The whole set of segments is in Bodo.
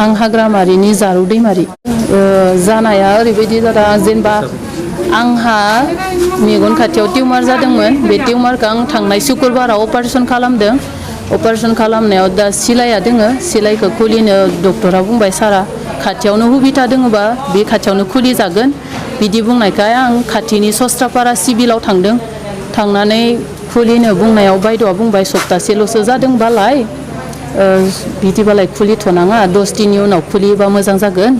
आं हाग्रामारिनि जारौ दैमारि जानाया ओरैबायदि जादों जेनेबा आंहा मेगन खाथियाव टिउमार जादोंमोन बे टिउमारखौ आं थांनाय शुक्रबाराव अपारेशन खालामदों अपारेशन खालामनायाव दा सिलाइया दोङो सिलाइखौ खुलिनो डक्टरा बुंबाय सारा खाथियावनो हुबिदा दोङोबा बे खाथियावनो खुलि जागोन बिदि बुंनायखाय आं खाथिनि सस्त्रापारा सिभिलाव थांदों थांनानै खुलिनो बुंनायाव बायद'आ बुंबाय सप्तासेल'सो जादोंबालाय बिदिबालाय खुलिथ'नाङा 10 दिननि उनाव खुलियोबा मोजां जागोन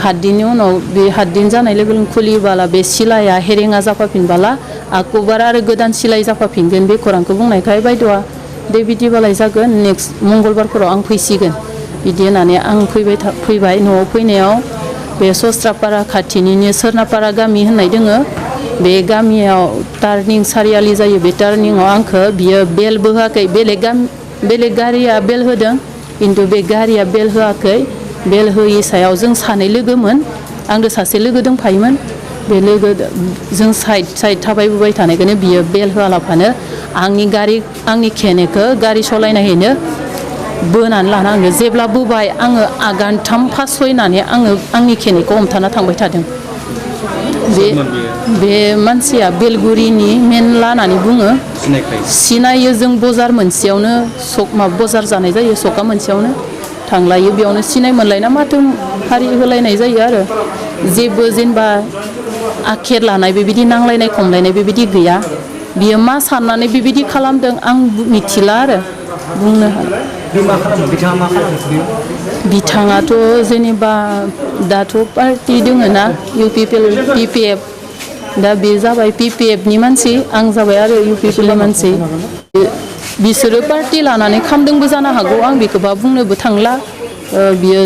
7 दिननि उनाव बे 7 दिन जानाय लोगो लोगो खुलियोबाला बे सिलाइया हेरेङा जाफाफिनबाला आरोबार आरो गोदान सिलाइ जाफाफिनगोन बे खौरांखौ बुंनायखाय बायद'आ दे बिदिबालाय जागोन नेक्स्ट मंगलबारफोराव आं फैसिगोन बिदि होननानै आं फैबाय न'आव फैनायाव बे सस्त्रापारा खाथिनिनो सोरनापारा गामि होननाय दोङो बे गामियाव टार्निं सारियालि जायो बे टार्निंआव आंखौ बियो बेलबो होआखै बेलेग गारिया बेल होदों खिन्थु बे गारिया बेल होआखै बेल होयि सायाव जों सानै लोगोमोन आंदो सासे लोगो दंफायोमोन बे लोगो जों साइड थाबायबोबाय थानायखौनो बियो बेल होआलाफानो आंनि खेनेखौ गारि सलायनायहैनो बोनानै लाना आङो जेब्ला बोबाय आङो आगानथाम फासयनानै आङो आंनि खेनेखौ हमथाना थांबाय थादों बे मानसिया बेलगुरिनि मेनला होननानै बुङो सिनायो जों बजार मोनसेयावनो बजार जानाय जायो सका मोनसेयावनो थांलायो बेयावनो सिनाय मोनलायना माथो हारि होलायनाय जायो आरो जेबो जेनेबा आखेर लानाय बेबायदि नांलायनाय खमलायनाय बेबायदि गैया बियो मा साननानै बेबायदि खालामदों आं मिथिला आरो बुंनो बिथाङाथ' जेनेबा दाथ' पार्टि दोङो ना PPF दा बे जाबाय PPFनि मानसि आं जाबाय आरो UPPनि मानसि बिसोरो पार्टि लानानै खामदोंबो जानो हागौ आं बेखौबा बुंनोबो थांला बियो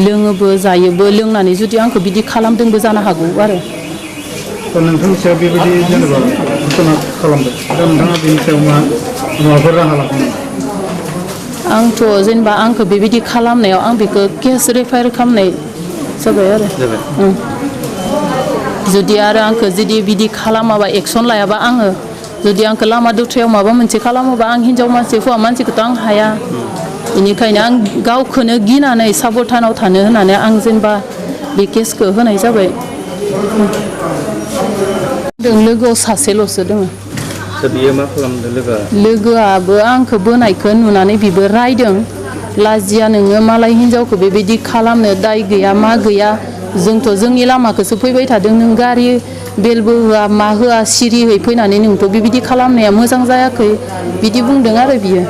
लोङोबो जायोबो लोंनानै जुदि आंखौ बिदि खालामदोंबो जानो हागौ आरो नोंथांनि सायाव बेबायदि जेनेबा घटना खालामदों दा नोंथाङा बेनि सायाव माबाफोर राहा लादों आंथ' जेनेबा आंखौ बेबायदि खालामनायाव आं बेखौ केस रेफार खालामनाय जाबाय आरो जुदि आरो आंखौ जुदि बिदि खालामाबा एक्सन लायाबा आङो जुदि आंखौ लामा दथायाव माबा मोनसे खालामोबा आं हिन्जाव मानसि हौवा मानसिखौथ' आं हाया बेनिखायनो आं गावखौनो गिनानै साबधानाव थानो होननानै आं जेनेबा बे केसखौ होनाय जाबाय लोगोआव सासेल'सो दङ बियो मा खालामदों लोगोआबो आंखौ बोनायखौ नुनानै बिबो रायदों लाजिया नोङो मालाय हिन्जावखौ बेबायदि खालामनो दाय गैया मा गैया जोंथ' जोंनि लामाखौसो फैबाय थादों नों गारि बेलबो होआ मा होआ सिरियै फैनानै नोंथ' बेबायदि खालामनाया मोजां जायाखै बिदि बुंदों आरो बियो